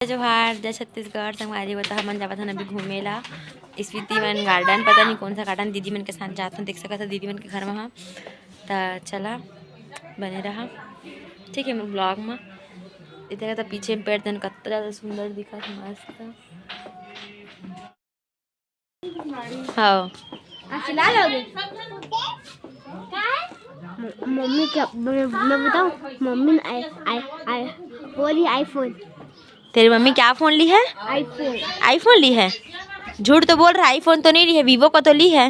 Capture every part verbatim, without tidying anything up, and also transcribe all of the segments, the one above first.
जोहार, जय छत्तीसगढ़। संगवारी हो, त हमन जावत हन अभी घूमे ला स्वीति वन गार्डन, पता नहीं कौन सा गार्डन, दीदी मन के साथ जात हन, देख सकत हो दीदी मन के घर में ह। त चला, बने रहा, ठीक है, मोर ब्लॉग में। इधर का तो पीछे में पेड़, देन कत्ता ज्यादा सुंदर दिखत, मस्त। हाँ। आप चला लोगे? म-, मम्मी क्या, मैं, मैं बताऊँ? मम्मी ने आई, आई, आई, बोली iPhone। तेरी मम्मी क्या फोन ली है? iPhone। iPhone ली है? झूठ तो बोल रहा है, iPhone तो नहीं ली है, Vivo का तो ली है।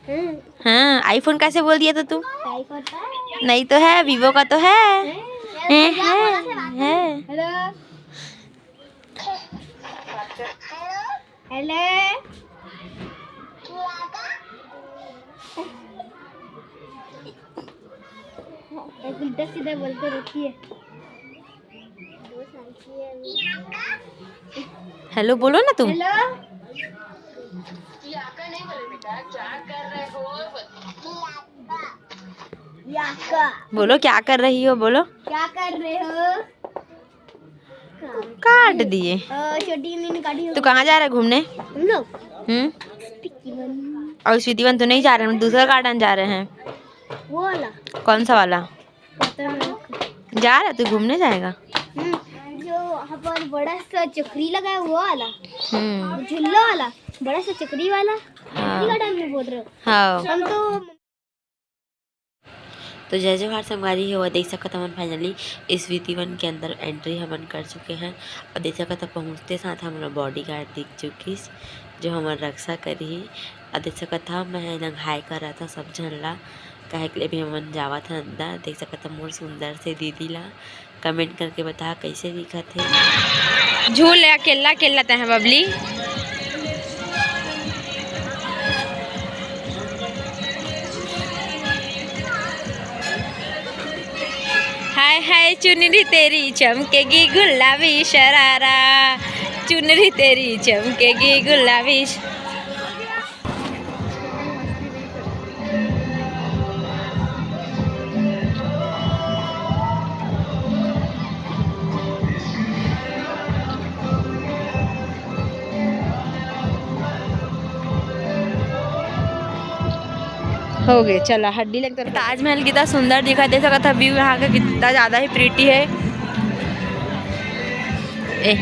हम्म। हाँ, iPhone कैसे बोल दिया तो तू? iPhone तो है। नहीं तो है, Vivo का तो है। हम्म। हैं, भैया, हैं, बोला से बात हैं। Hello। हेलो। एक उल्टा सीधा बोलते रहती है। हेलो बोलो ना तुम। हेलो। याका। बोलो, क्या कर रही हो, बोलो। क्या कर रहे हो? काट दिए। अ, छोटी नींद काटी हो। तू कहाँ जा रहा है घूमने? हम लोग? हम्म। स्वीति वन। और स्वीति वन तो नहीं जा रहे हैं, हम दूसरा गार्डन जा रहे हैं। वो वाला? कौन सा वाला? पता नहीं। जा रहा है तू, घूमने जाएगा? हम्म, जो वहाँ पर बड़ा सा चकरी लगा है, वो वाला? हम्म। झूला वाला, बड़ा सा चकरी वाला? हाँ। चकरी का टाइम में बोल रहे हो? हाँ। हम तो तो जय जोहार संगवारी हो, देख सकत हमन finally स्वीति वन के अंदर entry हमन कर चुके हैं। और देख सकत ह पहुँचते साथ हमन बॉडीगार्ड दिख चुकिस, जो हमर रक्षा करही। और देख सकत ह मैं एला हाय करत ह सब झन ला, काहे के लिए भी हमन जावत ह अंदर। देख सकत ह मोर सुंदर से दीदी ला। कमेंट करके बता कैसे दिखत हे। झूल ले अकेल्ला अकेल्ला तैं ह बबली। हाय हाय चुनरी तेरी चमकेगी गुलाबी शरारा, चुनरी तेरी चमकेगी गुलाबी श- हो गए, चला हड्डी लगता। ताजमहल कितना सुंदर दिखा, देख सकत ह व्यू यहाँ का कितना ज्यादा ही प्रिटी है। ए,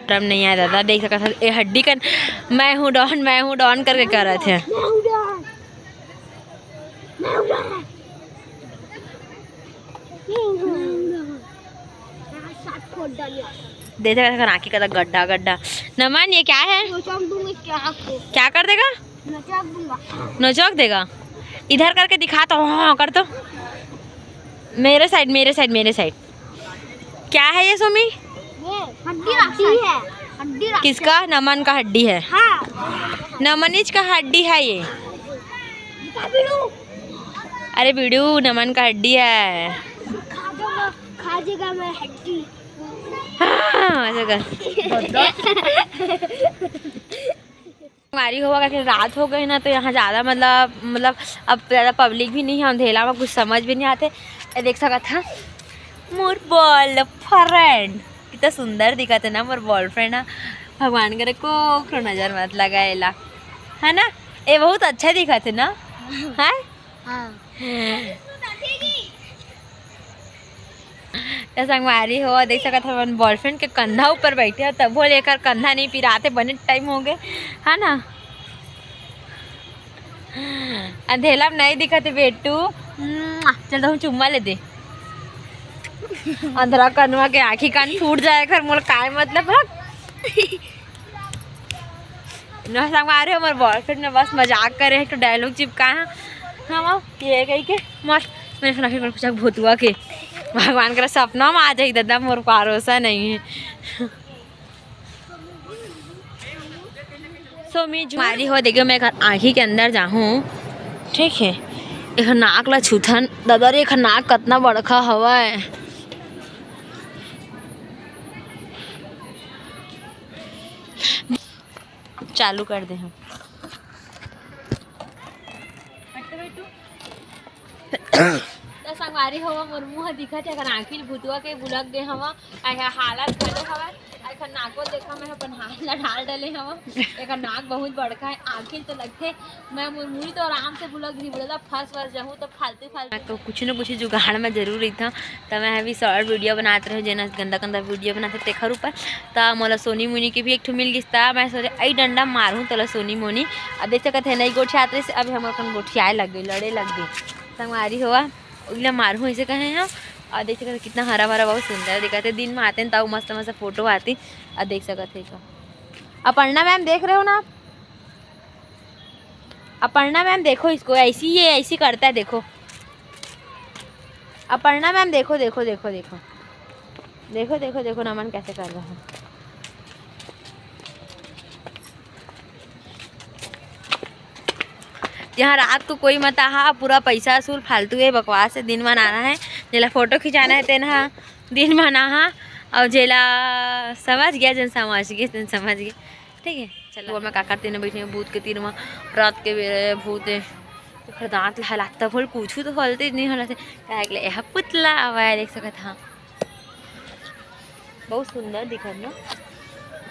शर्म नहीं आया दादा, देख सकत ह ए हड्डी कन, मैं हूँ डॉन, मैं हूँ डॉन करके करत हे। देख सकत ह आँखी का गड्ढा गड्ढा। नमन, ये क्या है? नचक दूंगा इसके आँख को। क्या कर देगा? नचक दूंगा। नचक देगा? इधर करके दिखा तो, हाँ, कर तो। मेरे साइड, मेरे साइड, मेरे साइड। क्या है ये सुमी? ये हड्डी राक्षस है। हड्डी राक्षस। किसका? नमन का हड्डी है। हाँ। नमनीच का हड्डी है ये। दिखा बिड़ू। अरे बिड़ू, नमन का हड्डी है। खा जाऊंगा, खा जाएगा मैं हड्डी। हाँ, ऐसा कर। संगवारी हो, अगर रात हो गई ना, तो यहाँ ज़्यादा, मतलब, मतलब, अब ज़्यादा पब्लिक भी नहीं है अंधेला में, कुछ समझ भी नहीं आते। ये देख सकत ह, मोर बॉयफ्रेंड कितना सुंदर दिखत है ना, मोर बॉयफ्रेंड ह। भगवान करे कोकरो नजर मत लगा एला, है ना? ये बहुत अच्छा दिखत है ना, है? हाँ। त संगवारी हो, देख सकत हवन, बॉयफ्रेंड के कंधा ऊपर बैठे हे, तभो ले एकर कंधा नहीं पिराते, बने टाइम हो गए, है ना? अंधेला में नहीं दिखत हे बेटू। मुआ, चल, तहूँ चुम्मा ले दे। अंधरा कनुआ के आँखी कान फूट जाए, एकर मोर काय मतलब, भाग। न संगवारी हो, मोर बॉयफ्रेंड ने बस मजाक करे हे, एक ठो डायलॉग चिपकाए हे, हम ये कही के मस्त, मैंने सुना फिर कुछ भोतुआ के, भगवान करा सपना में आ जाई दादा, मोर भरोसा नहीं है। सो मी संगवारी हो, देखियो, मैं एखर आँखी के अंदर जाहूँ, ठीक है, एखर नाक ला छूथन, दादा रे, एखर नाक कतना बड़का हवय। चालू कर दे हम। त संगवारी ए हवा मोर मुंह दिखत हे, एकर आँखी ल भुतवा के बुलक दे हवा। अउ एकर हालत घलो हवय, अउ एकर नाको देखा, मैं अपन हाथ ला डाल डले हवा। एकर नाक बहुत बड़का हे, आँखी तो लगथे मैं मोर मुड़ी तो आराम से बुलक दी, बोला फंस फंस जाहूँ तो फालतू फालतू। मैं तो कुछ न कुछ जुगाड़ में जरूर रहिथव, त मैं अभी शॉर्ट वीडियो बनात रहे, जेन गंदा गंदा वीडियो बनाथे तेखर ऊपर। त मोला सोनी मोनी के भी एक ठो मिल गिस, त मैं सोचे अई डंडा मारहूँ तोला सोनी मोनी। अब देख सकत हे नई गोठियात रहिस, अब हम अपन गोठियाए लग गए, लड़े लग गए। संगवारी होवा, उगला मारहूँ ऐसे कहे हैं। और देख सकते हैं कितना हरा भरा, बहुत सुंदर दिखत हे। दिन में आते हैं तब मस्त मस्त फोटो आती। और देख सकते हैं का, अपर्णा मैम देख रहे हो ना आप? अपर्णा मैम देखो इसको, ऐसी, ये ऐसी करता है, देखो। अपर्णा मैम देखो, देखो, देखो, देखो, देखो, देखो, देखो नमन कैसे कर रहा है। यहाँ रात को कोई मत आहा, पूरा पैसा वसूल फालतू है, बकवास है। दिन में आना है, जेला फोटो खिंचाना है तेन हा दिन में आहा। और जेला समझ गया, जन समझ गया, जन समझ गया, ठीक है। चलो, वो मैं काकर तीर में बैठी हूँ, बूथ के तीर में। रात के बेरा भूत है, ओकर दांत ला हलाता, बोल कुछ तो हलते नहीं हलाते, काहे के ले, यह पुतला आवा है, देख सकत हा। बहुत सुंदर दिखत ना।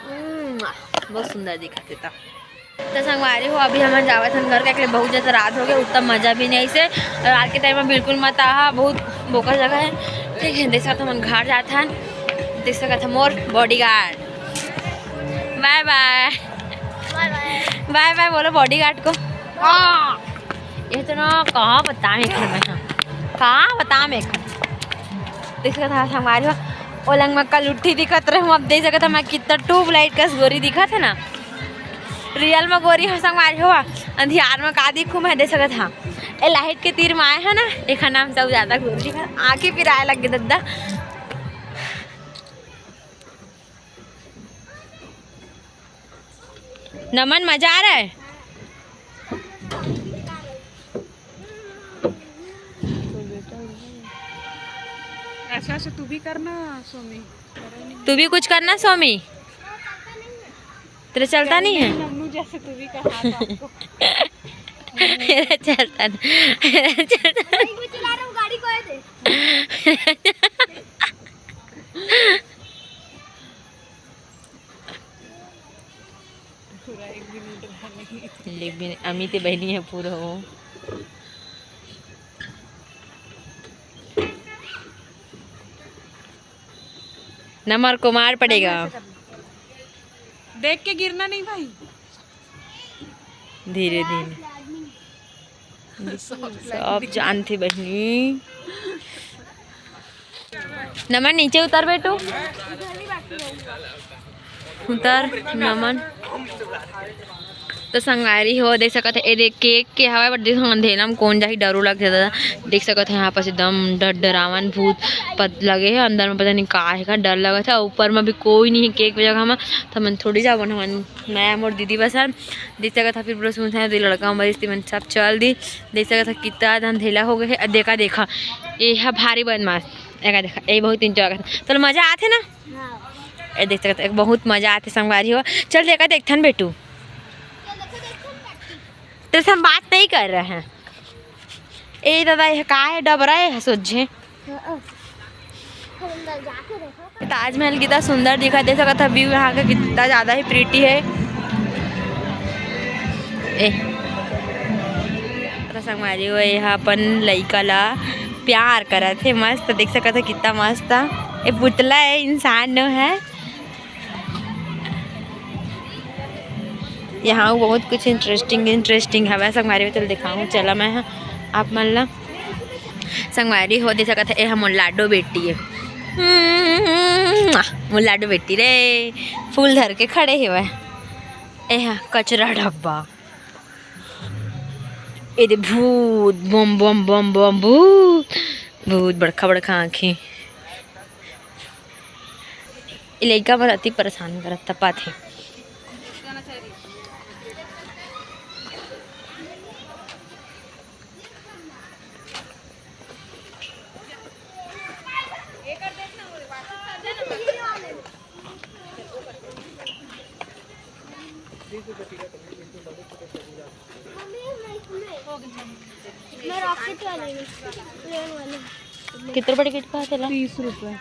हम्म, बहुत सुंदर दिखत हे त। त संगवारी हो, अभी हमन जावत हन घर, काहे के बहुत ज्यादा रात हो गए, उतना मजा भी नहीं से। रात के टाइम में बिल्कुल मत आहा, बहुत बोका जगह है। ठीक है, देख सकत हमन घर जात हन। देख सकत ह मोर बॉडीगार्ड। बाय बाय। बाय बाय। बाय बाय बोलो बॉडीगार्ड को। हाँ। ये तो ना, कहाँ बताएं एखर में, हाँ। कहाँ बताएं एखर। देख सकत हा संगवारी हो, ओलंग में कल उठी दिखत रहे, अब देख सकत हा मैं कितना ट्यूबलाइट कस गोरी दिखत है ना। रियल में गोरी हो संगवारी हो, अंधियार में का दिखू मैं, देख सकत हा। ए लाइट के तीर में आए है ना, एखर नाम सब ज्यादा गोरी दिखत, आँखें पिराए लग गए दद्दा। नमन, मजा आ रहा है? ऐसा ऐसा तू भी करना सोमी। तू भी कुछ करना सोमी। तेरा चलता नहीं है? नन्नू जैसे तू भी कर, हाँ, तो आपको। मेरा चलता नहीं, मेरा चलता नहीं। वो चला रहा हूँ गाड़ी को, ये दे। पूरा एक भी नहीं उठा नहीं। लेकिन अमित बहनी है पूरा वो। नमर को मार पड़ेगा। देख के गिरना नहीं भाई। धीरे धीरे। सब जानथे बहिनी। नमन, नीचे उतर बेटू, उतर नमन। तो संगवारी हो, देख सकत हे, ए देख केक के हवय, but देख अंधेला में कौन जाही, डरो लगथे दादा। देख सकत हे, यहाँ पास एकदम डर डरावन भूत पत लगे हे अंदर में, पता नहीं का हे का, डर लगत हे। ऊपर में भी कोई नहीं हे केक जगह में, तो मन थोड़ी जावन हमन नया मोर दीदी बस हन। देख सकत हा, फिर पूरा सुनसान हे, दे लड़का मरिस, ते मन सब चल दी। देख सकत हा, कितना अंधेला हो गए हे। अ, देखा, देखा, ये हा भारी बदमाश। एका देखा, ये बहुत enjoy करत। तोला मजा आथे ना? हाँ। ए, देख सकत हा, बहुत मजा आथे संगवारी हो। चल, देखा, देखथन बेटू। तेरे से हम बात नहीं कर रहे हैं। ए दादा, ये का हे? डबरा हे सोझे। ताजमहल कितना सुंदर दिखत, देख सकत हा view यहाँ का कितना ज्यादा ही pretty है। ए, तो संगवारी हो, ये हा अपन लइका ला प्यार करत हे, मस्त देख सकत हा कितना मस्त हे। ये पुतला हे, इंसान नो हे। यहाँ बहुत कुछ interesting, interesting हवय संगवारी हो, चल दिखाऊँ, चला मैं ह आप मन ला। संगवारी हो, देख सकत हे, ए ह मोर लाडो बेटी हे। हम्म, मोर लाडो बेटी रे, फूल धर के खड़े हेवय। ए ह कचरा डब्बा। ए दे भूत, बम, बम, बम, बम, भूत। बहुत बड़का, बड़का आँखी। ए लइका मन अति परेशान करत, तपात हे। मैं रॉकेट वाली हूँ, प्लेन वाली। कितने रुपये टिकट का है तेला? तीस रुपये।